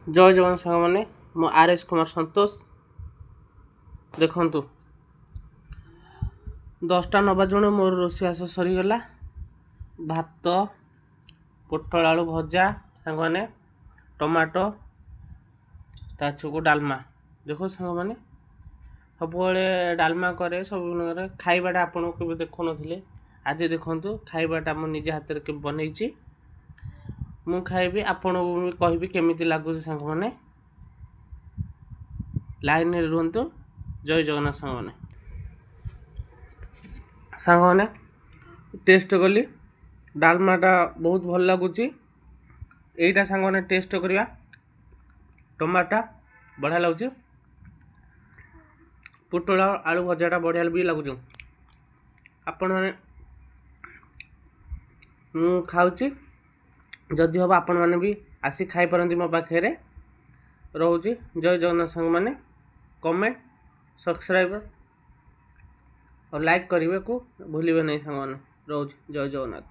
ଜୟ ଜଗନ୍ନାଥ ସାଙ୍ଗମାନେ, ମୁଁ R S Kumar ସନ୍ତୋଷ। ଦେଖନ୍ତୁ, 10ଟା ନ ବାଜୁଣୁ ମୋର ରୋଷେଇବାସ ସରିଗଲା। ଭାତ, ପୋଟଳ ଆଳୁ ଭଜା ସାଙ୍ଗମାନେ, ଟମାଟୋ, ତା ଛକୁ ଡାଲମା। ଦେଖ ସାଙ୍ଗମାନେ, ସବୁବେଳେ ଡାଲମା କରେ, ସବୁ କରେ। ଖାଇବାଟା ଆପଣଙ୍କୁ କେବେ ଦେଖାଉନଥିଲି, ଆଜି ଦେଖନ୍ତୁ ଖାଇବାଟା ମୁଁ ନିଜେ ହାତରେ କେବେ ବନେଇଛି। ମୁଁ ଖାଇବି, ଆପଣଙ୍କୁ ବି କହିବି କେମିତି ଲାଗୁଛି। ସାଙ୍ଗମାନେ, ଲାଇନରେ ରୁହନ୍ତୁ। ଜୟ ଜଗନ୍ନାଥ ସାଙ୍ଗମାନେ। ସାଙ୍ଗମାନେ, ଟେଷ୍ଟ କଲି, ଡାଲମାଟା ବହୁତ ଭଲ ଲାଗୁଛି। ଏଇଟା ସାଙ୍ଗମାନେ ଟେଷ୍ଟ କରିବା, ଟମାଟୋ ବଢ଼ିଆ ଲାଗୁଛି। ପୋଟଳ ଆଳୁ ଭଜାଟା ବଢ଼ିଆ ବି ଲାଗୁଛି। ଆପଣମାନେ, ମୁଁ ଖାଉଛି, ଯଦି ହେବ ଆପଣମାନେ ବି ଆସି ଖାଇପାରନ୍ତି ମୋ ପାଖରେ। ରହୁଛି, ଜୟ ଜଗନ୍ନାଥ ସାଙ୍ଗମାନେ। କମେଣ୍ଟ, ସବସ୍କ୍ରାଇବ୍ ଆଉ ଲାଇକ୍ କରିବାକୁ ଭୁଲିବେ ନାହିଁ ସାଙ୍ଗମାନେ। ରହୁଛି, ଜୟ ଜଗନ୍ନାଥ।